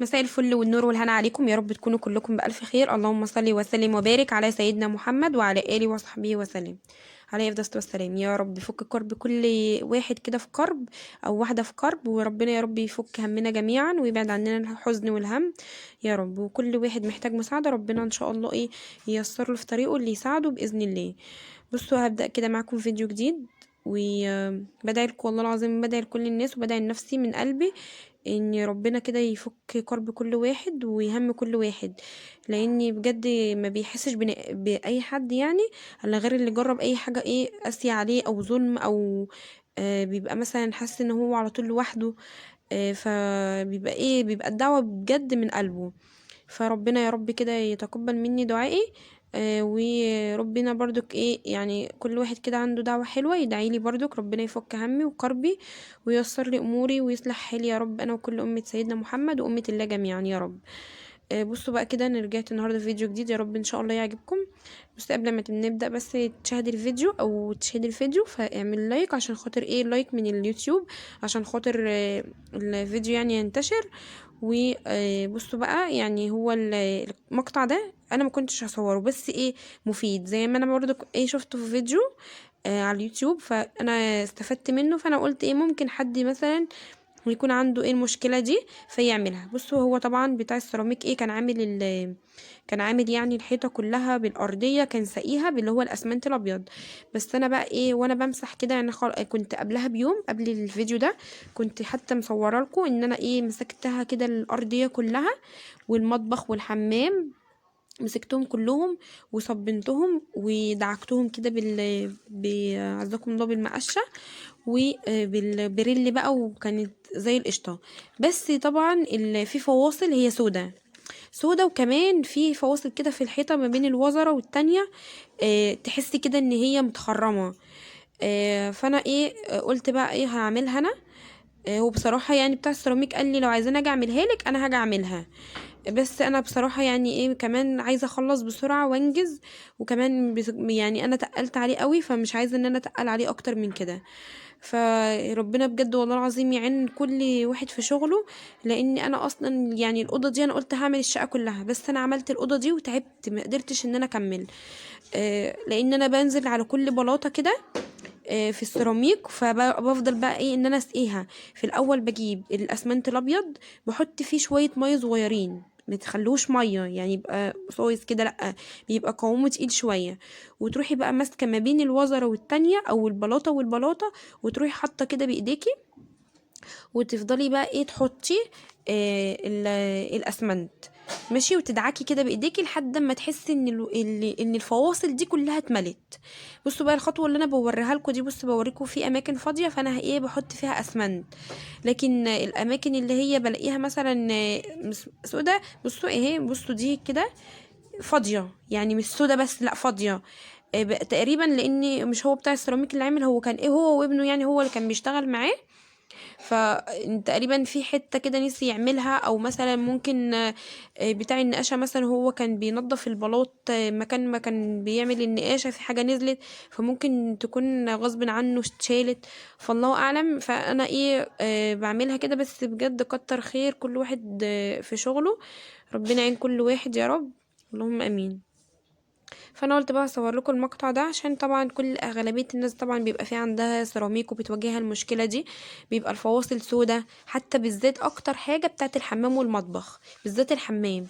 مساء الفل والنور والهنا عليكم، يا رب تكونوا كلكم بألف خير. اللهم صل وسلم وبارك على سيدنا محمد وعلى آله وصحبه وسلم، عليه أفضل الصلاة والسلام. يا رب فك كرب كل واحد كده في كرب أو واحدة في كرب، وربنا يا رب يفك همنا جميعا ويبعد عننا الحزن والهم يا رب. وكل واحد محتاج مساعدة ربنا إن شاء الله ييسر له في طريقه اللي يساعده بإذن الله. هبدأ كده معاكم فيديو جديد، وبدعي لكم والله العظيم، بدعي لكل الناس وبدعي لنفسي من قلبي ان ربنا كده يفك كرب كل واحد ويهم كل واحد، لاني بجد ما بيحسش باي حد الا غير اللي جرب اي حاجه قاسيه عليه او ظلم او بيبقى مثلا حاسس ان هو على طول لوحده، فبيبقى بيبقى الدعوه بجد من قلبه. فربنا يا رب كده يتقبل مني دعائي، وربنا برضك كل واحد كده عنده دعوة حلوة يدعي لي برضك، ربنا يفك همي وكربي وييسر لي اموري ويصلح حالي يا رب، انا وكل امة سيدنا محمد وامة الله جميعا يا رب. بصوا بقى كده انا رجعت النهارده في فيديو جديد، يا رب ان شاء الله يعجبكم. بس قبل ما نبدا بس تشاهدي الفيديو او تشاهدي الفيديو فاعمل like عشان خاطر like من اليوتيوب عشان خاطر الفيديو ينتشر. وبصوا بقى هو المقطع ده انا ما كنتش هصوره، بس مفيد زي ما انا برضو شفته في فيديو على اليوتيوب، فانا استفدت منه، فانا قلت ممكن حد مثلا ويكون عنده المشكله دي فيعملها. بصوا هو طبعا بتاع السيراميك كان عامل كان عامل الحيطه كلها بالارضيه، كان ساقيها باللي هو الاسمنت الابيض. بس انا بقى وانا بمسح كده، انا كنت قبلها بيوم قبل الفيديو ده كنت حتى مصوره لكم ان انا مسكتها كده الارضيه كلها والمطبخ والحمام، مسكتهم كلهم وصبنتهم ودعكتهم كده عزكم الله بالمقشه وبالبريل بقى، وكانت زي القشطه. بس طبعا في فواصل هي سودا سودا، وكمان في فواصل كده في الحيطه ما بين الوزره والتانية، تحسي كده ان هي متخرمه. فانا قلت بقى هعملها انا. وبصراحه بتاع السيراميك قال لي لو عايزاني اجي اعملها لك انا هاجي اعملها، بس انا بصراحه كمان عايزه اخلص بسرعه وانجز، وكمان انا تقلت عليه قوي، فمش عايزه ان انا اتقل عليه اكتر من كده. فربنا بجد والله العظيم يعين كل واحد في شغله، لان انا اصلا الاوضه دي انا قلت هعمل الشقه كلها، بس انا عملت الاوضه دي وتعبت ما قدرتش ان انا اكمل، لان انا بنزل على كل بلاطه كده، في السيراميك، فبفضل بقى ان انا اسقيها. في الاول بجيب الاسمنت الابيض بحط فيه شويه ميه صغيرين، ما تخلوش ميه يبقى صايص كده، لا بيبقى قوامه تقيل شويه، وتروحي بقى ماسكه ما بين الوزره والتانية او البلاطه والبلاطه، وتروحي حاطه كده بايديكي، وتفضلي بقى تحطي، الاسمنت ماشي، وتدعكي كده بايديكي لحد ما تحسي ان ان الفواصل دي كلها اتملت. بصوا بقى الخطوه اللي انا بوريها لكم دي، بصوا بوريكم في اماكن فاضيه فانا بحط فيها اسمنت، لكن الاماكن اللي هي بلاقيها مثلا سودا، بصوا اهي، بصوا دي كده فاضيه، مش سودا بس لا فاضيه، تقريبا، لان مش هو بتاع السيراميك اللي عامل، هو كان هو وابنه هو اللي كان بيشتغل معاه، فتقريبا في حته كده نسي يعملها، او مثلا ممكن، بتاع النقاشه مثلا هو كان بينظف البلاط، مكان ما كان بيعمل النقاشه في حاجه نزلت، فممكن تكون غصب عنه اتشالت، فالله اعلم. فانا بعملها كده، بس بجد كتر خير كل واحد، في شغله، ربنا يعين كل واحد يا رب، اللهم امين. فانا قلت بقى اصور لكم المقطع ده عشان طبعا اغلبيه الناس طبعا بيبقى في عندها سيراميك وبتواجهها المشكله دي، بيبقى الفواصل سودا، حتى بالذات اكتر حاجه بتاعت الحمام والمطبخ، بالذات الحمام.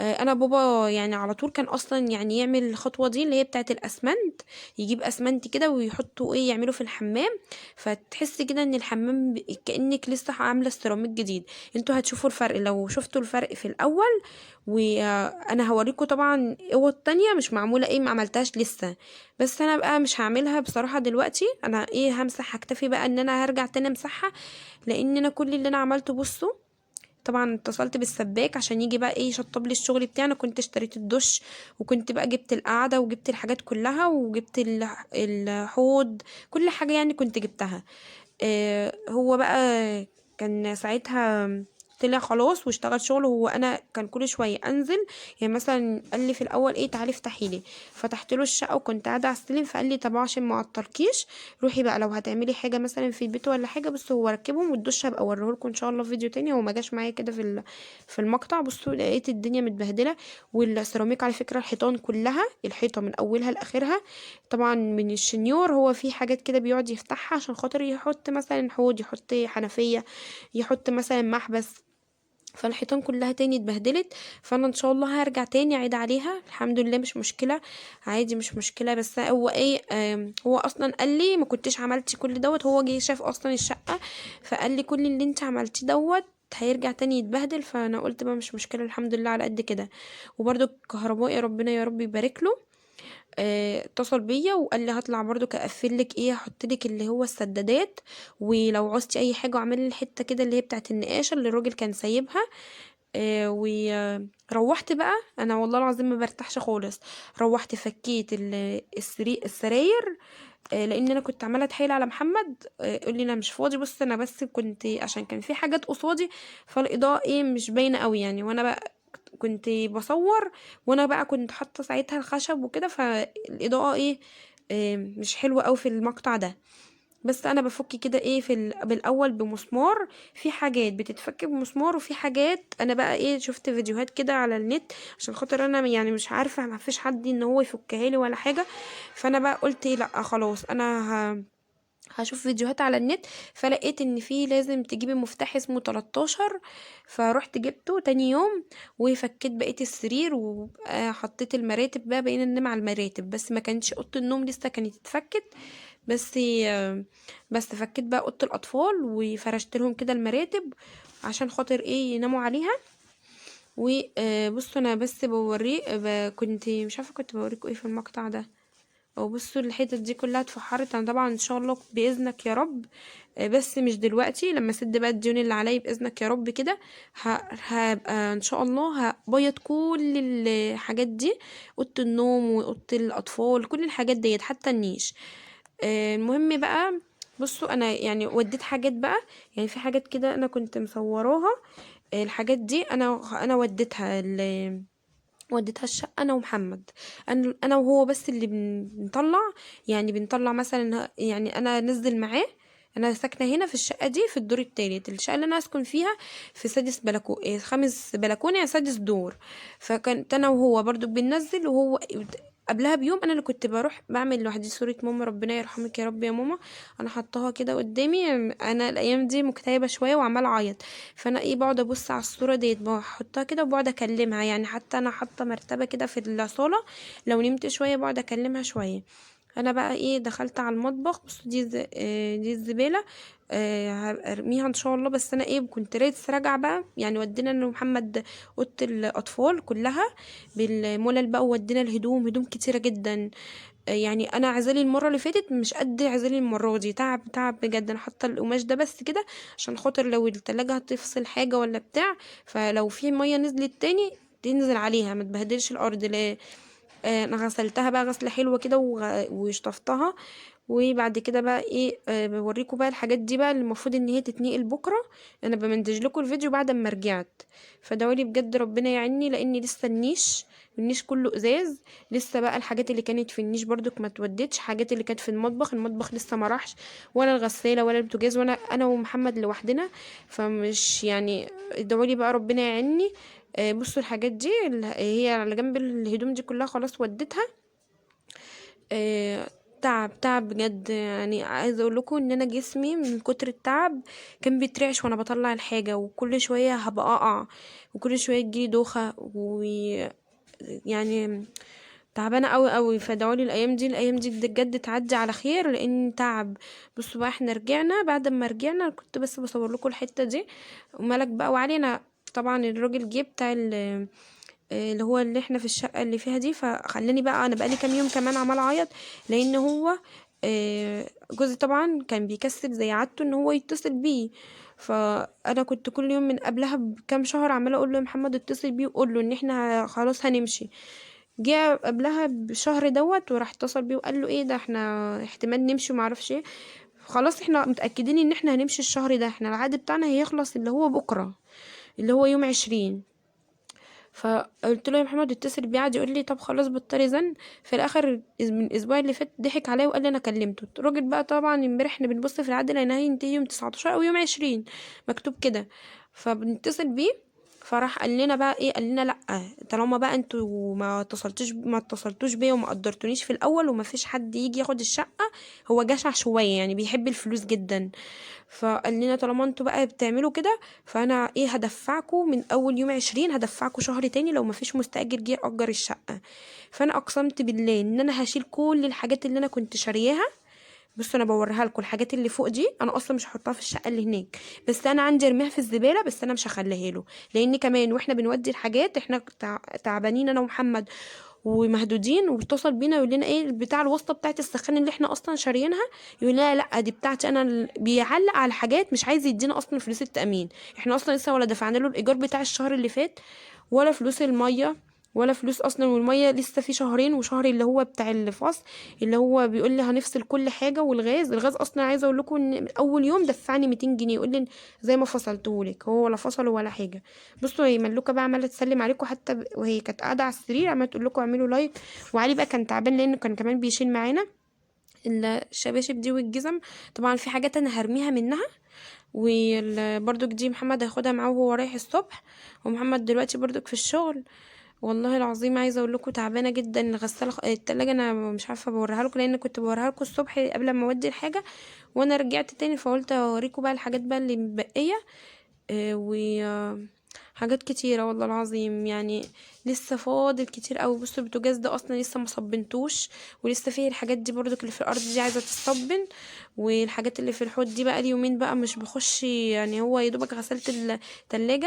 انا بابا على طول كان اصلا يعمل الخطوه دي اللي هي بتاعت الاسمنت، يجيب اسمنت كده ويحطه يعمله في الحمام، فتحس كده ان الحمام كانك لسه عامله السيراميك جديد. انتوا هتشوفوا الفرق لو شفتوا الفرق في الاول، وانا هوريكم طبعا اوض تانية مش معموله ما عملتهاش لسه، بس انا بقى مش هعملها بصراحه دلوقتي، انا همسح، هكتفي بقى ان انا هرجع تاني امسحها، لان انا كل اللي انا عملته بصوا طبعا اتصلت بالسباك عشان يجي بقى يشطب لي الشغل بتاعي. انا كنت اشتريت الدش، وكنت بقى جبت القعده، وجبت الحاجات كلها، وجبت الحوض، كل حاجه كنت جبتها. هو بقى كان ساعتها طلع خلاص واشتغل شغله. هو انا كان كل شوية انزل، يعني مثلا قال لي في الاول ايه تعالي افتحي لي، فتحت له الشقة وكنت قاعدة على السلم، فقال لي طب عشان ما اعطلكيش روحي بقى لو هتعملي حاجة مثلا في البيت ولا حاجة. بس هو ركبهم، والدش هبقى اوريه لكم ان شاء الله في فيديو تاني، هو ما جاش معايا كده في المقطع. بصوا لقيت الدنيا متبهدله، والسيراميك على فكرة الحيطان كلها، الحيطة من اولها لاخرها طبعا من الشنيور، هو في حاجات كده بيقعد يفتحها عشان خاطر يحط مثلا حوض، يحط حنفية، يحط مثلا محبس، فالحيطان كلها تاني اتبهدلت. فانا ان شاء الله هرجع تاني اعيد عليها الحمد لله، مش مشكلة عادي، مش مشكلة. بس هو ايه، هو اصلا قال لي ما كنتش عملتي كل دوت، هو جه شاف اصلا الشقة فقال لي كل اللي انت عملتيه دوت هيرجع تاني يتبهدل. فانا قلت بقى مش مشكلة الحمد لله على قد كده. وبرده الكهربائي ربنا يا رب يبارك له، اتصل بيا وقال لي هطلع برضو اقفل لك ايه، هحط لك اللي هو السدادات، ولو عوزتي اي حاجة اعمل لي الحتة كده اللي هي بتاعه النقاشه اللي الراجل كان سايبها. وروحت بقى انا والله العظيم ما برتاحش خالص، روحت فكيت السراير، لان انا كنت عماله اتحايل على محمد، يقول لي انا مش فاضي. بص انا بس كنت عشان كان في حاجات قصادي فالاضاءه ايه مش باينة قوي يعني، وانا بقى كنت بصور، وانا بقى كنت حاطه ساعتها الخشب وكده، فالاضاءه ايه، مش حلوة قوي في المقطع ده. بس انا بفك كده ايه في بالاول بمسمار، في حاجات بتتفك بمسمار، وفي حاجات انا بقى ايه شفت فيديوهات كده على النت عشان خاطر انا يعني مش عارفه، ما فيش حد ان هو يفكها لي ولا حاجة. فانا بقى قلت ايه لا خلاص انا هشوف فيديوهات على النت، فلقيت ان في لازم تجيبي مفتاح اسمه 13، فروحت جبته تاني يوم وفكيت بقية السرير وحطيت المراتب بقى، بقينا ننام على المراتب، بس ما كانش اوضة النوم لسه كانت اتفكت، بس فكيت بقى اوضة الاطفال وفرشت لهم كده المراتب عشان خاطر ايه يناموا عليها. وبصوا انا بس بوريه، كنت مش عارفه كنت بوريكم ايه في المقطع ده، او بصوا الحتت دي كلها اتفحرت. انا طبعا ان شاء الله باذنك يا رب، بس مش دلوقتي، لما اسد بقى الديون اللي عليا باذنك يا رب كده، هبقى ان شاء الله هبيض كل الحاجات دي، اوضة النوم واوضه الاطفال، كل الحاجات ديت حتى النيش. المهم بقى بصوا انا يعني وديت حاجات بقى، يعني في حاجات كده انا كنت مصوراها، الحاجات دي انا وديتها الشقة انا ومحمد، انا وهو بس اللي بنطلع، يعني بنطلع مثلا، يعني انا نزل معاه، انا ساكنة هنا في الشقة دي في الدور الثالث، الشقة اللي انا اسكن فيها في سادس بلكو، خامس بلكونة، يعني سادس دور. فكنت انا وهو برضو بننزل، وهو قبلها بيوم انا اللي كنت بروح بعمل لوحدي صوره ماما، ربنا يرحمك يا رب يا ماما، انا حطاها كده قدامي. انا الايام دي مكتئبه شوية وعماله اعيط، فانا ايه بقعد ابص على الصورة ديت، بحطها كده وبقعد اكلمها، يعني حتى انا حاطه مرتبه كده في الصاله، لو نمت شوية بقعد اكلمها شوية. انا بقى ايه دخلت على المطبخ، بصوا دي الزبالة، هبقى ارميها ان شاء الله. بس انا ايه كنت لسه راجعه بقى، يعني ودينا انا ومحمد اوضة الاطفال كلها بالملل بقى، وودينا الهدوم، هدوم كتيرة جدا. يعني انا عزالي المرة اللي فاتت مش قد عزالي المرة دي، تعب تعب بجد. انا حاطه القماش ده بس كده عشان خاطر لو التلاجة هتفصل حاجة ولا بتاع، فلو في مية نزلت تاني تنزل عليها ما تبهدلش الارض. لا، انا غسلتها بقى غسله حلوة كده وشطفتها، وبعد كده بقى ايه، بوريكم بقى الحاجات دي بقى اللي المفروض ان هي تتنقل بكره. انا بمنتج لكم الفيديو بعد ما رجعت، فدعولي بجد ربنا يعيني، لاني لسه النيش كله ازاز، لسه بقى الحاجات اللي كانت في النيش برضك ما اتودتش، حاجات اللي كانت في المطبخ، المطبخ لسه ما راحش، ولا الغسالة ولا البوتاجاز، وانا ومحمد لوحدنا، فمش يعني ادعولي بقى ربنا يعيني. بصوا الحاجات دي اللي هي على جنب الهدوم دي كلها خلاص وديتها. تعب تعب بجد، يعني عايزه اقول لكم ان انا جسمي من كتر التعب كان بيترعش وانا بطلع الحاجة، وكل شوية هبقى اقع، وكل شوية تجيلي دوخه، و يعني تعبانة قوي قوي. فدعولي الايام دي، الايام دي بجد تعدي على خير لان تعب. بصوا بقى احنا رجعنا، بعد ما رجعنا كنت بس بصور لكم الحتة دي، وملك بقى وعلي. انا طبعا الراجل جه بتاع اللي هو اللي احنا في الشقة اللي فيها دي، فخلاني بقى انا بقالي كام يوم كمان عمال اعيط، لان هو جوزي طبعا كان بيكسل زي عادته ان هو يتصل بيه، فانا كنت كل يوم من قبلها بكام شهر عماله اقول له يا محمد اتصل بيه وقول له ان احنا خلاص هنمشي. جه قبلها بشهر دوت وراح اتصل بيه وقال له ايه ده احنا احتمال نمشي وما اعرفش ايه، خلاص احنا متاكدين ان احنا هنمشي الشهر ده، احنا العقد بتاعنا هيخلص اللي هو بكره. اللي هو يوم 20. فقلت له يا محمد اتصل بيه، قعد يقول لي طب خلاص بطلي زن. في الاخر من الاسبوع اللي فات ضحك عليا وقال لي انا كلمته الراجل بقى. طبعا امبارح احنا بنبص في العقد لان هينتهي يوم 19 او يوم 20 مكتوب كده. فبنتصل بيه، فراح قال لنا بقى ايه، قال لنا لا طالما بقى انتوا ما اتصلتوش بيا وما قدرتونيش في الاول وما فيش حد يجي ياخد الشقة. هو جشع شوية يعني، بيحب الفلوس جدا. فقال لنا طالما انتوا بقى بتعملوا كده فانا ايه هدفعكم من اول يوم 20، هدفعكم شهر تاني لو ما فيش مستاجر جه اجر الشقة. فانا اقسمت بالله ان انا هشيل كل الحاجات اللي انا كنت شارياها. بصوا انا بوريها لكم الحاجات اللي فوق دي، انا اصلا مش هحطها في الشقة اللي هناك، بس انا عندي ارميها في الزبالة، بس انا مش هخليها له، لان كمان واحنا بنودي الحاجات احنا تعبانين انا ومحمد ومهدودين، واتصل بينا يقول لنا ايه بتاع الواسطة بتاعت السخان اللي احنا اصلا شاريينها، يقول لنا لا دي بتاعتي انا، بيعلق على حاجات مش عايز يدينا اصلا فلوس التامين. احنا اصلا لسه ولا دفعنا له الايجار بتاع الشهر اللي فات، ولا فلوس المية، ولا فلوس اصلا، والمية لسه في شهرين، وشهر اللي هو بتاع الفصل اللي هو بيقول لي هنفصل كل حاجة. والغاز، الغاز اصلا عايزه اقول لكم ان اول يوم دفعني 200 جنيه، يقول لي زي ما فصلتهولك، هو ولا فصل ولا حاجة. بصوا هي ملوكه بقى عماله تسلم عليكم، حتى وهي كانت قاعدة على السرير عماله تقول لكم اعملوا like. وعلي بقى كان تعبان لانه كان كمان بيشيل معانا الشباشب دي والجزم. طبعا في حاجات انا هرميها منها، وبرضك دي محمد هياخدها معاه وهو رايح الصبح، ومحمد دلوقتي برضك في الشغل. والله العظيم عايزه اقول لكم تعبانة جدا. الغسالة التلاجة انا مش عارفه بوريها لكم، لان كنت بوريها لكم الصبح قبل ما اودي الحاجة، وانا رجعت تاني فقلت اوريكم بقى الحاجات بقى اللي متبقيه. و حاجات كتيرة والله العظيم، يعني لسه فاضل كتير قوي. بصوا البوتاجاز ده اصلا لسه ما صبنتوش، ولسه فيه الحاجات دي برضك اللي في الارض دي عايزه تتصبن، والحاجات اللي في الحوض دي بقى اليومين بقى مش بخش، يعني هو يا دوبك غسلت التلاجة.